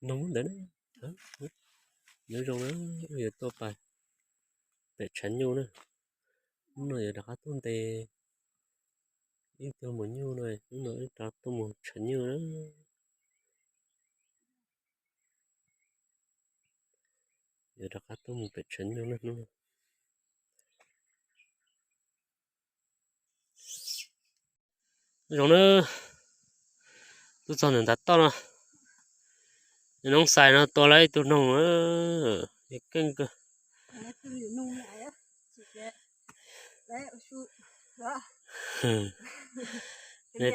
Noog ntawd na, nyob zoo na, wb yuav tuaj pais pem tshav nyuj na. Hnub no yuav rov qab tuaj ntes ib tug maum nyuj no, hnub no wb rov tuaj mus tshav nyuj na. Yuav rov qab tuaj mus pem tshav nyuj na hnub no. Zoo na, tuaj txog ntawm ntav toj no, noob xais no tua lawm ib tug noog, keej kawg.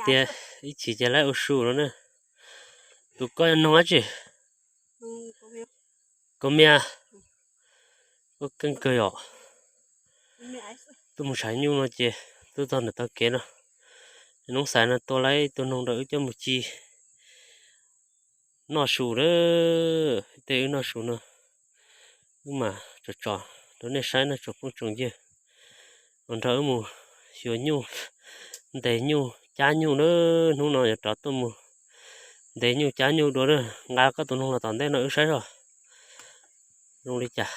Tias ib chim ces lawv ua su no na. Tus koj yog noog dab tsi? Koj mia, koj keej kawg yom. Tuaj mus tshav nyuj no ces tuaj txog ntawm taug kev no, noob xais no tua lawm ib tug noog rau wb coj mus ci noj su na. Tej wb noj su no wb mam tso tso rau nej saib no tsoom phooj tsoom ywg, ua nrog wb mus xyuas nyuj, ntes nyuj cab nyuj na. Hnub no yuav rov tuaj mus ntes nyuj cab nyuj dua na. Nqa koj tus noog los tom ntej no wb saib zoo li cas.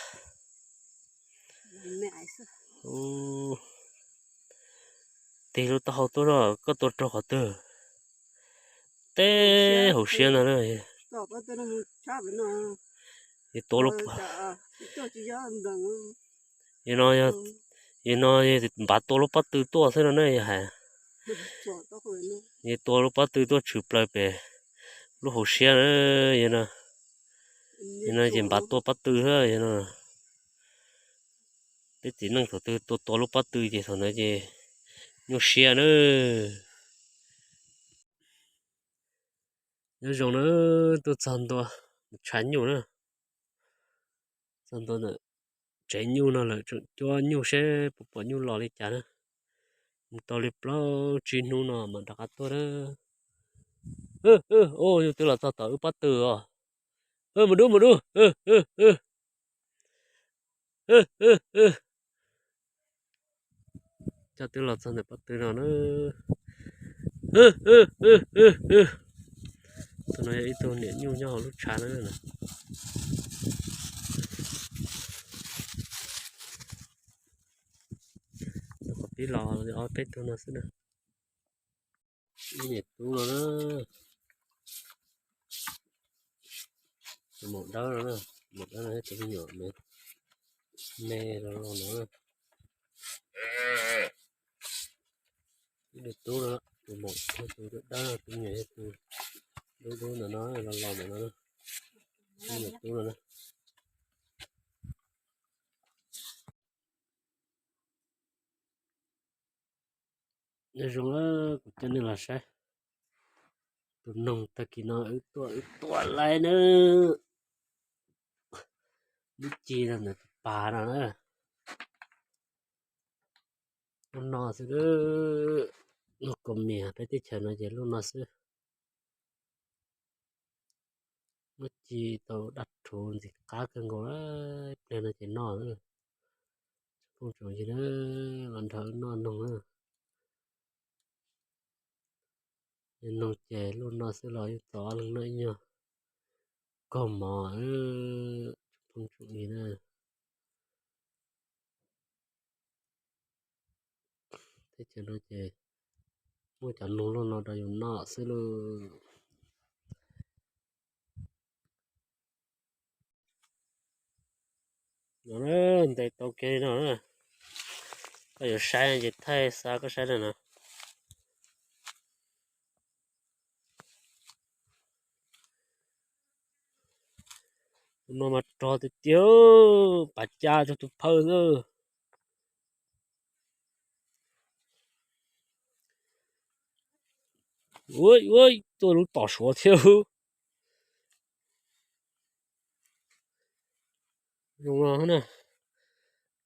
Tig lub taub hau tuaj, koj tua raug qhov twg? Teb hauv siab ntag na. Yog tua lub, yog no, yog no npav tua lub pob tw tuaj xwb no ne yog hais. Yog tua lub pob tw tuaj tshwm plaws pem lub hauv siab na. Yog no, yog no ces npav tua pob tw xwb yog no. Peb txiv neej thaum twg tua tua lub pob tw ces thaum ntawd ces nyuaj siab na. Nyob zoo na, tuaj txog ntua tshav nyuj na. Txog ntua ntawm tsev nyuj no lawm, tseem cuab nyuj seb puas pom nyuj los li cas na. Mus tau li plaub tsib hnub no mam rov qab tuaj na. Yus twb los txog tom wb pob tw os. Mus dub, mus dub. Coj twb los txog ntawm pob tw no na. Tus no yog ib tug niam nyuj nyob hauv lub tshav no. Qhov pib los ob peb tug no xwb na. Ib niam tub no na, tus maum dawb no na, maum dawb no thiab tus me nyuam me los los no. Ib niam tub no, tus maum thiab tus dawb dawb, tus me nyuam thiab tus dub dub ntawm no los los ntawm no. Ib niam tub no na. Nyob zoo, kuv coj nej los saib tus noog tag kis no wb tuaj, wb tuaj lawm na. Lub ci no ntawm tus pas no na. Lub no xwb, lub kaus mias peb teb chaws no ces lub no xwb. Lub ci tau daj rhuv ntxim qab kawg nkaus, ib pliag no ces noj. Phooj ywg na, los nrog wb noj noog na. Noog ces lub no xwb los yeej tau ob leeg noj ib nyuag kaug mov. Phooj ywg na, teb chaws no ces muaj cov noog loj no rau yus noj xwb lauj. No ntes tau kev no, koj yuav saib ces thaij xa koj saib na no. Tus no mas rog tiag tiag, pav caj rau tus phawj xwb. Ua, ua, tuaj lub tom suav thiab. Zoo no na,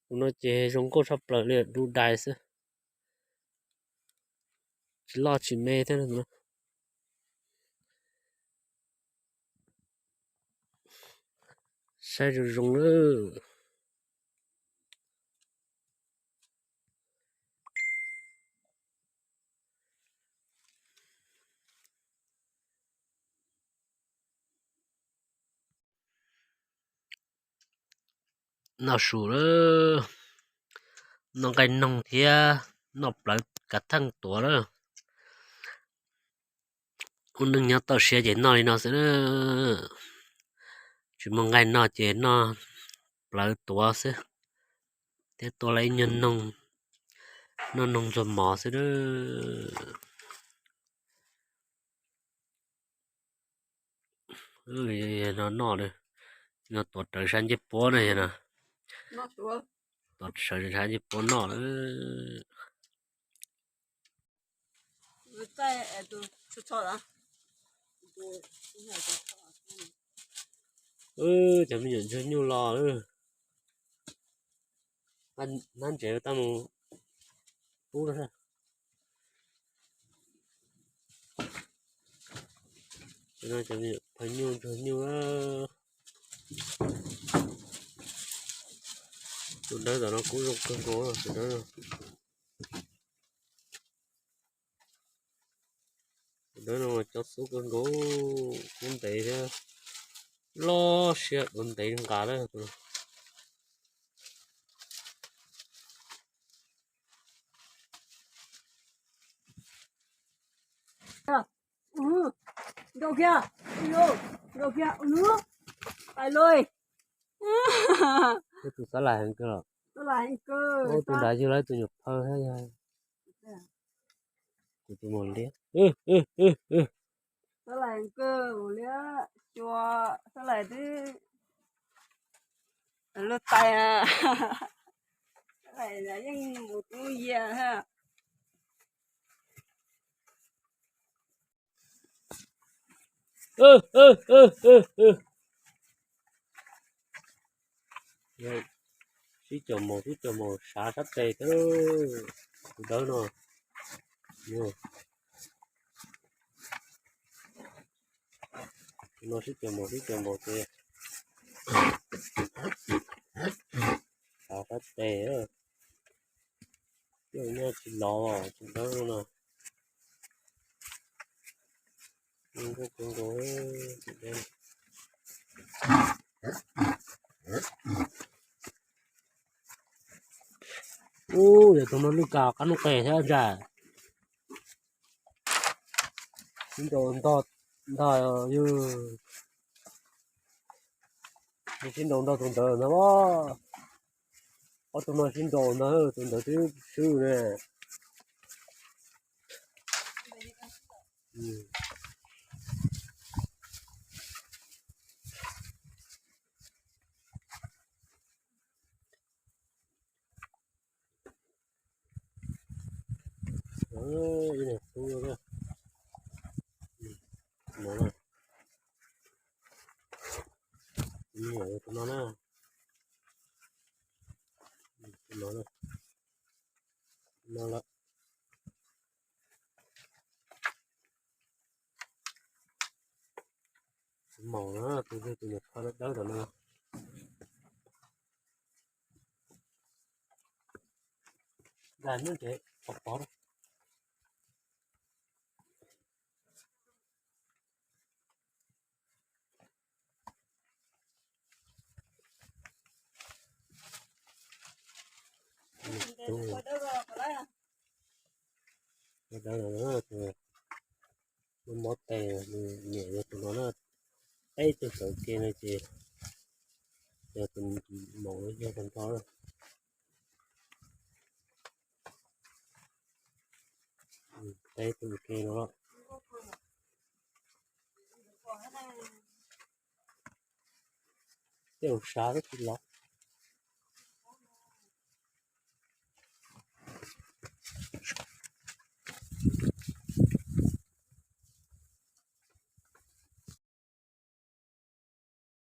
tus no ces zoo nkauj tshaj plaws li, du dais xwb. Tsis loj tsis me thiab no. Saib zoo zoo na. Noj su lawm, noj nqaij noog thiab noj plawv kav theej tuav lawm. Ua neej nyob toj siab ces noj li no xwb na. Tsis muaj nqaij noj ces noj plawv tuav xwb, thiab tua lawm ib nyuag noog, noj noog ntxuag mov xwb na. No noj, no tuav rawv sab ncej puab na, yog no tuav rawv sab ncej puab noj lawm. Cov me nyuam ntsuag nyuj los lawm. Hnab ntsev tau mus pub lawm. Cov me nyuam phaj nyuj ntsuag nyuj. Tus dawb tom no kuj zoo kawg nkaus, tus dawb. Tus dawb no cov xub kawg nkaus, kub ntev thiab, loj siab kub ntev nqa lawm. Nkaus kiag, nkaus kiag, pais lawm. Tus xab lais heev kawg los. Tus nrad yog lawv tus nyuam phawj thiab yog kuv tus mos liab. Xab lais kawg, mos liab xyuas, xab lais twb luag tais, xab lais yeej mus tub yias thiab. Sib cog mus, sib cog mus sav sab tes, tus dawb no. Tus no sib cog mus, sib cog mus ces sav sab tes. Coj nyob tsis los, tus dawb no. Ub, yog tus no lwj kawg qab noob qes thiab ntag. Sib nraus ntog, ntog yug, sib nraus ntog tus ntawd ntag. Ob tug no sib nraus ntag, tus ntawd twb swb ne. Ib niag tub no, tus no na, tus no na, no lawm. Tus maum no, tus yog tus nyuam qhuav dawb dawb tom no. Nqa nyob ntsev pov pov. Dawb dawb no, mob tes, nws niam yog tus no na. Peb tug sawv kev no ces yog tus maum no yog tus nrog. Peb tug kev no los. Tej zaum sav twb tsis los.